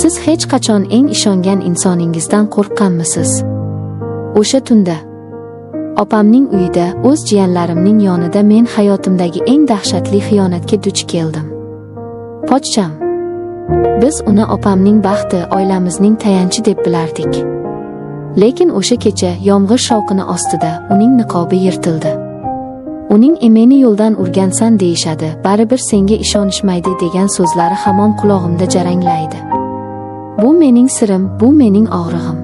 Siz hech qachon eng ishongan insoningizdan qo'rqqanmisiz? O'sha tunda opamning uyida o'z jiyanlarimning yonida men hayotimdagi eng dahshatli xiyonatga duch keldim. Pochcham. Biz uni opamning baxti, oilamizning tayanchi deb bilardik. Lekin o'sha kecha yomg'ir shovqini ostida uning niqobi yirtildi. Uning "Meni yo'ldan urgansan deyishadi, baribir senga ishonishmaydi" degan so'zlari hamon qulog'imda jaranglaydi. Bu mening sirim, bu mening og'rig'im.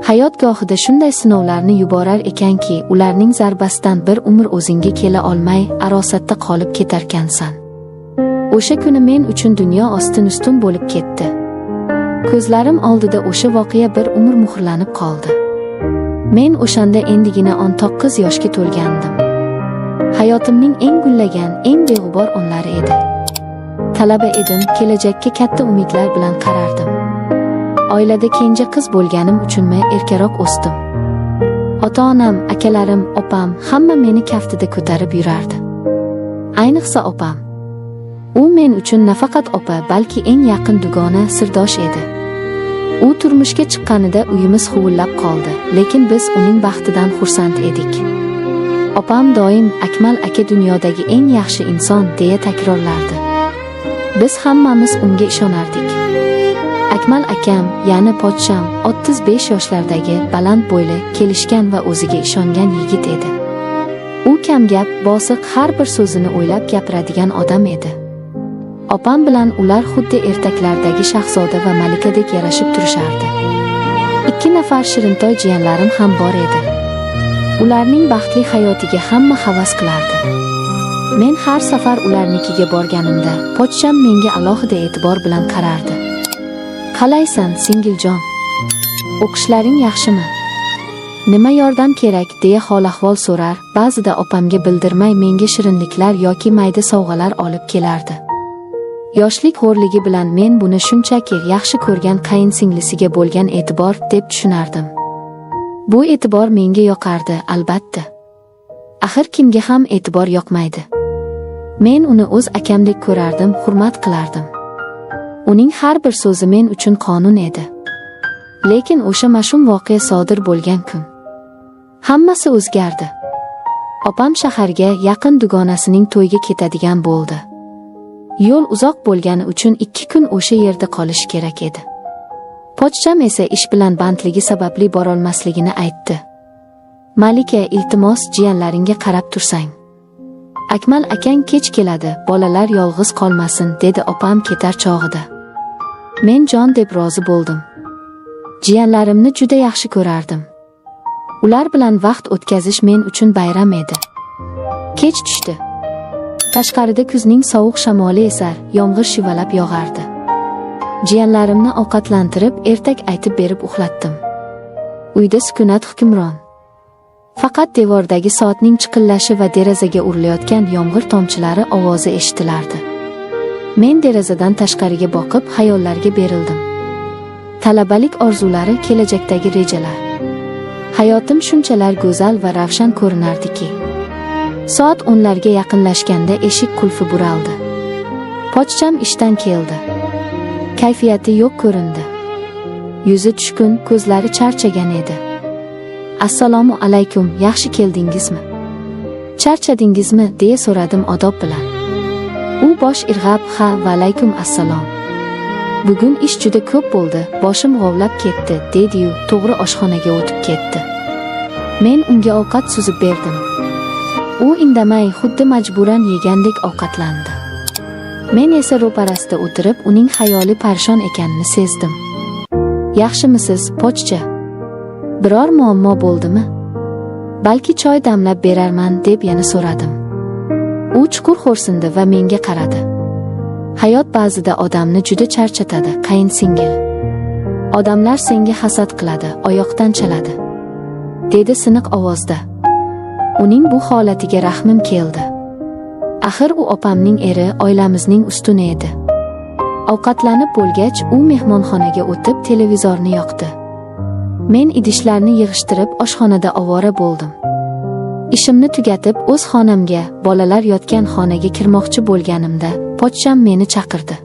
Hayot gohida shunday sinovlarni yuborar ekanki, ularning zarbasidan bir umr o'zingga kela olmay, arosatda qolib ketarkansan. O'sha kuni men uchun dunyo ostin-ustun bo'lib ketdi. Ko'zlarim oldida o'sha voqea bir umr muhrlanib qoldi. Men o'shanda endigina 19 yoshga to'lgandim. Hayotimning eng gullagan, eng beg'ubor onlari edi. Talaba edim, kelajakka katta umidlar bilan qarardim. Oilada kenja qiz bo'lganim uchunmi, erkaroq o'sdim. Ota-onam, akalarim, opam hamma meni kaftida ko'tarib yurardi. Ayniqsa opam. U men uchun nafaqat opa, balki eng yaqin dugona, sirdosh edi. U turmushga chiqqanida uyimiz huvillab qoldi, lekin biz uning baxtidan xursand edik. Opam doim "Akmal aka dunyodagi eng yaxshi inson" deya takrorlardi. Biz hammamiz unga ishonardik. Akmal akam, ya'ni pochcham, 35 yoshlardagi, baland bo'yli, kelishgan va o'ziga ishongan yigit edi. U kamgap, bosiq, har bir so'zini o'ylab gapiradigan odam edi. Opam bilan ular xuddi ertaklardagi shahzoda va malikadek yarashib turishardi. Ikki nafar shirintoy jiyanlarim ham bor edi. Ularning baxtli hayotiga hamma havas qilardi. Men har safar ularnikiga borganimda, pochcham menga alohida e'tibor bilan qarardi. "Qalaysan, singiljon? O'qishlaring yaxshimi? Nima yordam kerak?" deya hol-ahvol so'rar, ba'zida opamga bildirmay menga shirinliklar yoki mayda sovg'alar olib kelardi. Yoshlik xo'rligi bilan men buni shunchaki yaxshi ko'rgan qayinsinglisiga bo'lgan e'tibor deb tushunardim. Bu e'tibor menga yoqardi, albatta. Axir kimga ham e'tibor yoqmaydi? Men uni o'z akamdek ko'rardim, hurmat qilardim. Uning har bir so'zi men uchun qonun edi. Lekin o'sha mash'um voqea sodir bo'lgan kun hammasi o'zgardi. Opam shaharga yaqin dugonasining to'yiga ketadigan bo'ldi. Yo'l uzoq bo'lgani uchun 2 kun o'sha yerda qolish kerak edi. Pochcham esa ish bilan bandligi sababli borolmasligini aytdi. "Malika, iltimos, jiyanlaringga qarab tursang. Akmal akang kech keladi, bolalar yolg'iz qolmasin", dedi opam ketar chog'ida. Men jon deb rozi bo'ldim. Jiyanlarimni juda yaxshi ko'rardim. Ular bilan vaqt o'tkazish men uchun bayram edi. Kech tushdi. Tashqarida kuzning sovuq shamoli esar, yomg'ir shivalab yog'ardi. Jiyanlarimni ovqatlantirib, ertak aytib berib uxlatdim. Uyda sukunat hukmron. Faqat devordagi soatning chiqillashi va derazaga urilayotgan yomg'ir tomchilari ovozi eshitilardi. Men derazadan tashqariga boqib, xayollarga berildim. Talabalik orzulari, kelajakdagi rejalar. Hayotim shunchalar go'zal va ravshan ko'rinardiki. Soat 10 larga yaqinlashganda eshik qulfi buraldi. Pochcham ishdan keldi. Kayfiyati yo'q ko'rindi. Yuzi tushkun, ko'zlari charchagan edi. "Assalomu alaykum, yaxshi keldingizmi? Charchadingizmi?" deya so'radim odob bilan. U bosh irg'ab, "Ha, va alaykum assalom. Bugun ish juda ko'p bo'ldi, boshim g'ovlab ketdi", dedi-yu, to'g'ri oshxonaga o'tib ketdi. Men unga ovqat suzib berdim. U indamay, xuddi majburan yegandek ovqatlandi. Men esa ro'parasida o'tirib, uning xayoli parishon ekanini sezdim. "Yaxshimisiz, pochcha? Biror muammo bo'ldimi? Balki choy damlab berarman?" deb yana so'radim. U chuqur xo'rsindi va menga qaradi. "Hayot ba'zida odamni juda charchatadi, qayinsingil. Odamlar senga hasad qiladi, oyoqdan chaladi", dedi siniq ovozda. Uning bu holatiga rahmim keldi. Axir u opamning eri, oilamizning ustuni edi. Ovqatlanib bo'lgach, u mehmonxonaga o'tib televizorni yoqdi. Men idishlarni yig'ishtirib, oshxonada ovora bo'ldim. Ishimni tugatib, o'z xonamga, bolalar yotgan xonaga kirmoqchi bo'lganimda, pochcham meni chaqirdi.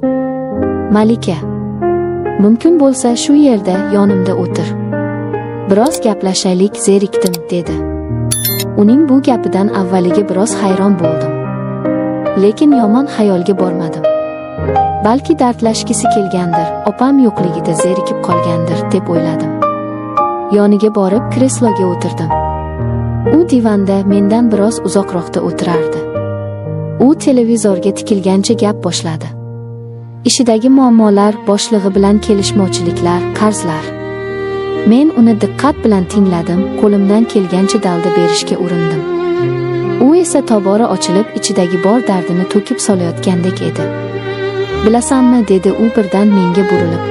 "Malika." Mumkin bo'lsa shu yerda yonimda o'tir. Biroz gaplashaylik, zerikdim, dedi. Uning bu gapidan avvaliga biroz hayron bo'ldim. Lekin yomon xayolga bormadim. Balki dardlashgisi kelgandir, opam yo'qligida zerikib qolgandir deb o'yladim. Yoniga borib kresloga o'tirdim. U divanda mendan biroz uzoqroqda o'tirardi. U televizorga tikilgancha gap boshladi. Ishidagi muammolar, boshlig'i bilan kelishmovchiliklar, qarzlar. Men uni diqqat bilan tingladim, qo'limdan kelgancha dalda berishga urindim. U esa tobora ochilib, ichidagi bor dardini to'kib solayotgandek edi. Bilasanmi, dedi u birdan menga burilib.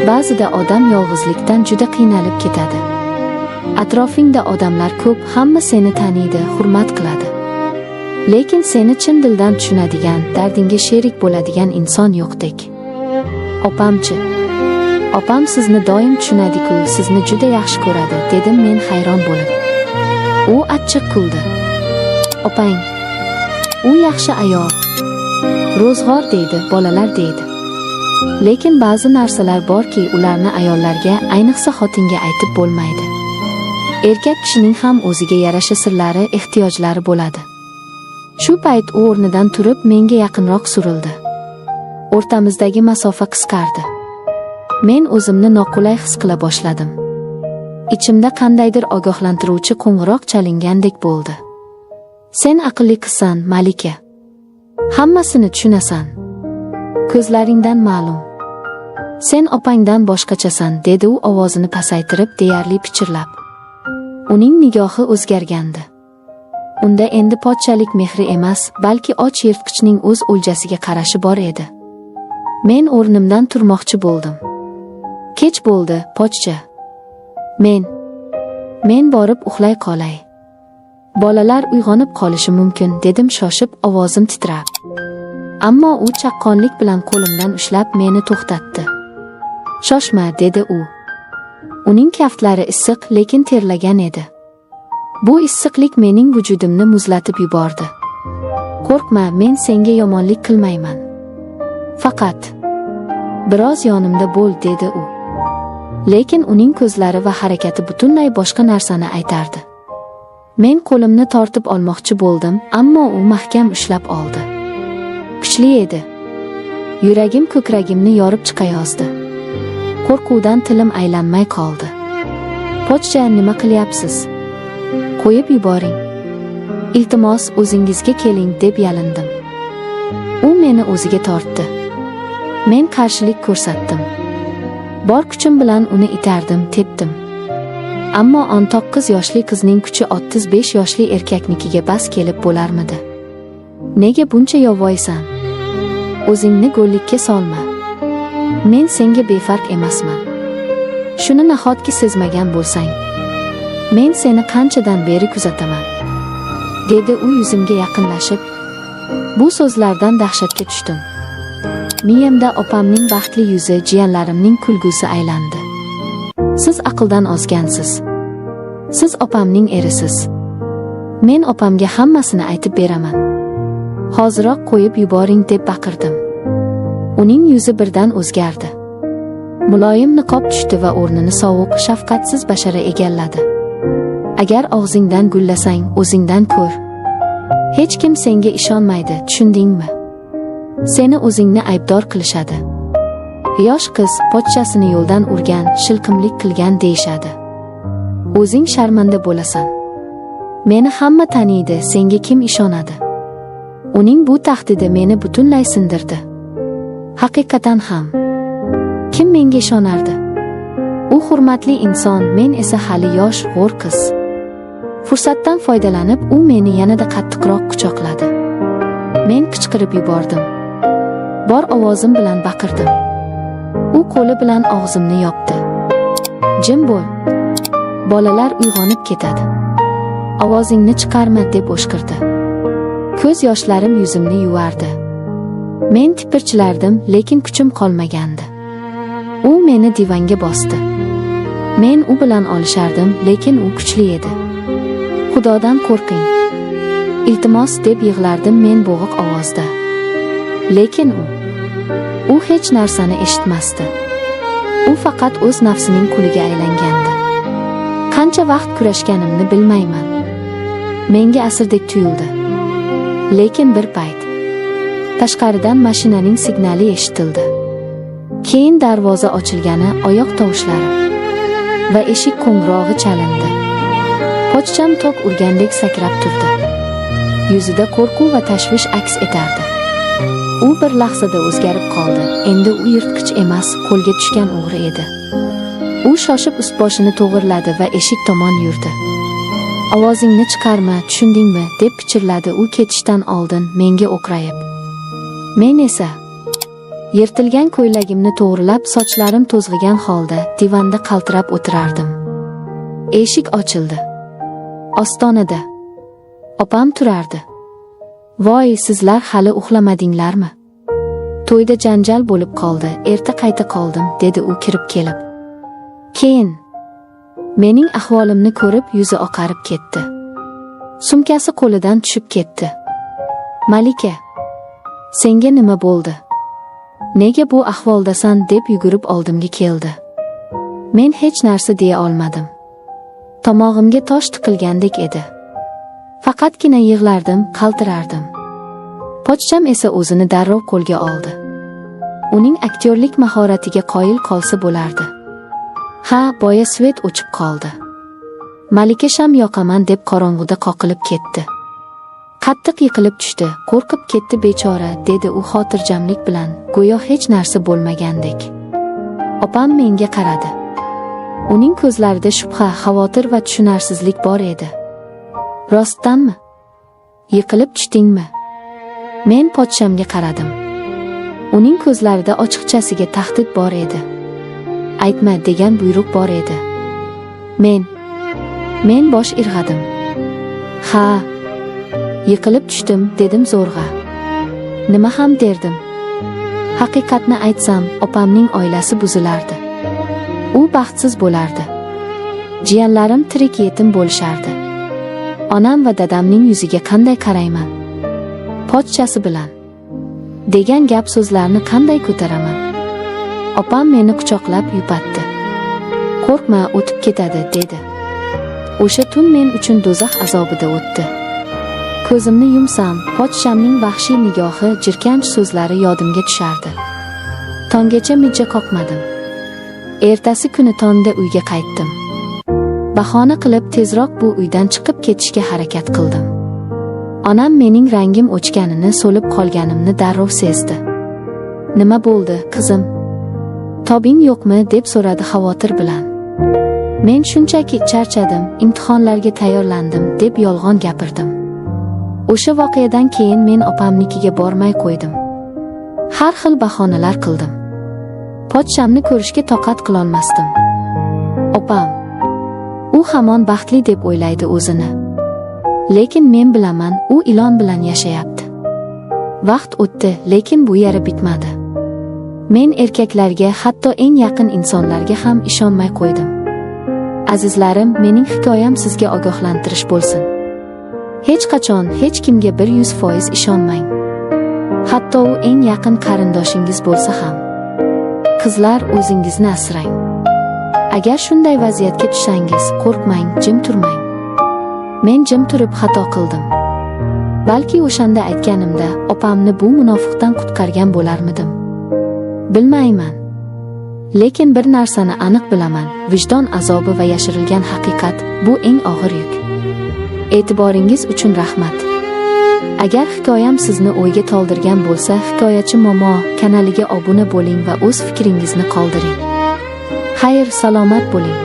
Ba'zida odam yolg'izlikdan juda qiynalib ketadi. Atrofingda odamlar ko'p, hamma seni taniydi, hurmat qiladi. Lekin seni chin dildan tushunadigan, dardingga sherik bo'ladigan inson yo'qdek. Opamchi? Opam sizni doim tushunadi-ku, sizni juda yaxshi ko'radi, dedim men hayron bo'lib. U achchiq kuldi. Opang. U yaxshi ayol. Ro'zg'or deydi, bolalar deydi. Lekin ba'zi narsalar borki, ularni ayollarga, ayniqsa xotinga aytib bo'lmaydi. Erkak kishining ham o'ziga yarasha sirlari, ehtiyojlari bo'ladi. Shu payt u o'rnidan turib menga yaqinroq surildi. O'rtamizdagi masofa qisqardi. Men o'zimni noqulay his qila boshladim. Ichimda qandaydir ogohlantiruvchi qo'ng'iroq chalingandek bo'ldi. Sen aqlli qizsan, Malika. Hammasini tushunasan. Ko'zlaringdan ma'lum. Sen opangdan boshqachasan, dedi u ovozini pasaytirib, deyarli pichirlab. Uning nigohi o'zgargandi. Unda endi podsholik mehri emas, balki och yirtqichning o'z o'ljasiga qarashi bor edi. Men o'rnimdan turmoqchi bo'ldim. Kech bo'ldi, pochcha. Men borib uxlay qolay. Bolalar uyg'onib qolishi mumkin, dedim shoshib, ovozim titrab. Ammo u chaqqonlik bilan qo'limdan ushlab meni to'xtatdi. Shoshma, dedi u. Uning kaftlari issiq, lekin terlagan edi. Bu issiqlik mening vujudimni muzlatib yubordi. Qo'rqma, men senga yomonlik qilmayman. Faqat biroz yonimda bo'l, dedi u. Lekin uning ko'zlari va harakati butunlay boshqa narsani aytardi. Men qo'limni tortib olmoqchi bo'ldim, ammo u mahkam ushlab oldi. Kuchli edi. Yuragim ko'kragimni yorib chiqayozdi. Qo'rquvdan tilim aylanmay qoldi. Pochcha, nima qilyapsiz? Qo'yib yuboring. Iltimos, o'zingizga keling, deb yalindim. U meni o'ziga tortdi. Men qarshilik ko'rsatdim. Bor kuchim bilan uni itardim, tepdim. Ammo 19 yoshli qizning kuchi 35 yoshli erkaknikiga bas kelib bo'larmidi? Nega buncha yovvoyisan? O'zingni go'llikka solma. Men senga befarq emasman. Shuni nahotki sezmagan bo'lsang? Men seni qanchadan beri kuzataman, dedi u yuzimga yaqinlashib. Bu so'zlardan dahshatga tushdim. Miyamda opamning baxtli yuzi, jiyanlarimning kulgusi aylandi. Siz aqldan ozgansiz. Siz opamning erisiz. Men opamga hammasini aytib beraman. Hoziroq qo'yib yuboring, deb baqirdim. Uning yuzi birdan o'zgardi. Muloyim niqob tushdi va o'rnini sovuq, shafqatsiz bashara egalladi. Agar og'zingdan gullasang, o'zingdan ko'r. Hech kim senga ishonmaydi, tushundingmi? Seni o'zingni aybdor qilishadi. Yosh qiz pochchasini yo'ldan urgan, shilqimlik qilgan deyishadi. O'zing sharmanda bo'lasan. Meni hamma taniydi, senga kim ishonadi? Uning bu tahdidi meni butunlay sindirdi. Haqiqatan ham. Kim menga ishonardi? U hurmatli inson, men esa hali yosh, g'o'r qiz. Fursatdan foydalanib, u meni yanada qattiqroq quchoqladi. Men qichqirib yubordim. Bor ovozim bilan baqirdim. U qo'li bilan og'zimni yopdi. Jim bo'l. Bolalar uyg'onib ketadi. Ovozingni chiqarma, deb o'shqirdi. Ko'z yoshlarim yuzimni yuvardi. Men tipirchilardim, lekin kuchim qolmagandi. U meni divanga bosdi. Men u bilan olishardim, lekin u kuchli edi. Xudodan qo'rqing. Iltimos, deb yig'lardim men bo'g'iq ovozda. Lekin u hech narsani eshitmasdi. U faqat o'z nafsining quliga aylangandi. Qancha vaqt kurashganimni bilmayman. Menga asrdek tuyuldi. Lekin bir payt tashqaridan mashinaning signali eshitildi. Keyin darvoza ochilgani, oyoq tovushlari va eshik qo'ng'irog'i chalindi. Pochcham tok urgandek sakrab turdi. Yuzida qo'rquv va tashvish aks etardi. U bir lahzada o'zgarib qoldi. Endi u yirtqich emas, qo'lga tushgan o'g'ri edi. U shoshib ust-boshini to'g'irladi va eshik tomon yurdi. "Ovozingni chiqarma, tushundingmi?" deb pichirladi u ketishdan oldin menga o'qrayib. Men esa yirtilgan ko'ylagimni to'g'rilab, sochlarim to'zg'igan holda divanda qaltirab o'tirardim. Eshik ochildi. Ostonada opam turardi. "Voy, sizlar hali uxlamadinglarmi? To'yda janjal bo'lib qoldi, erta qayta qoldim", dedi u kirib kelib. Keyin mening ahvolimni ko'rib yuzi oqarib ketdi. Sumkasi qo'lidan tushib ketdi. "Malika, senga nima bo'ldi? Nega bu ahvoldasan?" deb yugurib oldimga keldi. Men hech narsa deya olmadim. Tomog'imga tosh tiqilgandek edi. Faqatgina yig'lardim, qaltirardim. Pochcham esa o'zini darrov qo'lga oldi. Uning aktyorlik mahoratiga qoyil qolsa bo'lardi. "Ha, boya свет o'chib qoldi. Malika sham yoqaman deb qorong'uda qoqilib ketdi. Qattiq yiqilib tushdi, qo'rqib ketdi bechora", dedi u xotirjamlik bilan, go'yo hech narsa bo'lmagandek. Opam menga qaradi. Uning ko'zlarida shubha, xavotir va tushunarsizlik bor edi. "Rostdanmi? Yiqilib tushdingmi?" Men pochchamga qaradim. Uning ko'zlarida ochiqchasiga tahdid bor edi. Aytma degan buyruq bor edi. Men bosh irg'adim. "Ha, yiqilib tushdim", dedim zo'rg'a. Nima ham derdim? Haqiqatni aytsam, opamning oilasi buzilardi. U baxtsiz bo'lardi. Jiyanlarim tirik yetim bo'lishardi. Onam va dadamning yuziga qanday qarayman? Pochchasi bilan degan gap so'zlarni qanday ko'taraman? Opam meni quchoqlab yupatdi. "Qo'rqma, o'tib ketadi", dedi. O'sha tun men uchun do'zax azobida o'tdi. Ko'zimni yumsam, pochchamning vahshiy nigohi, jirkanch so'zlari yodimga tushardi. Tonggacha mijja qoqmadim. Ertasi kuni tongda uyga qaytdim. Bahona qilib tezroq bu uydan chiqib ketishga harakat qildim. Onam mening rangim o'chganini, so'lib qolganimni darrov sezdi. "Nima bo'ldi, qizim? Tobing yo'qmi?" deb so'radi xavotir bilan. Men shunchaki charchadim, imtihonlarga tayyorlandim, deb yolg'on gapirdim. O'sha voqeadan keyin men opamnikiga bormay qo'ydim. Har xil bahonalar qildim. Pochchamni ko'rishga toqat qilolmasdim. Opam, u hamon baxtli deb o'ylaydi o'zini. Lekin men bilaman, u ilon bilan yashayapti. Vaqt o'tdi, lekin bu yara bitmadi. Men erkaklarga, hatto eng yaqin insonlarga ham ishonmay qo'ydim. Azizlarim, mening hikoyam sizga ogohlantirish bo'lsin. Hech qachon hech kimga 100% ishonmang. Hatto u eng yaqin qarindoshingiz bo'lsa ham. Qizlar, o'zingizni asrang. Agar shunday vaziyatga tushsangiz, qo'rqmang, jim turmang. Men jim turib xato qildim. Balki o'shanda aytganimda opamni bu munofiqdan qutqargan bo'larmidim. Bilmayman. Lekin bir narsani aniq bilaman: vijdon azobi va yashirilgan haqiqat bu eng og'ir yuk. E'tiboringiz uchun rahmat. Agar hikoyam sizni o'yga toldirgan bo'lsa, Hikoyachi Momo kanaliga obuna bo'ling va o'z fikringizni qoldiring. Xayr, salomat bo'ling.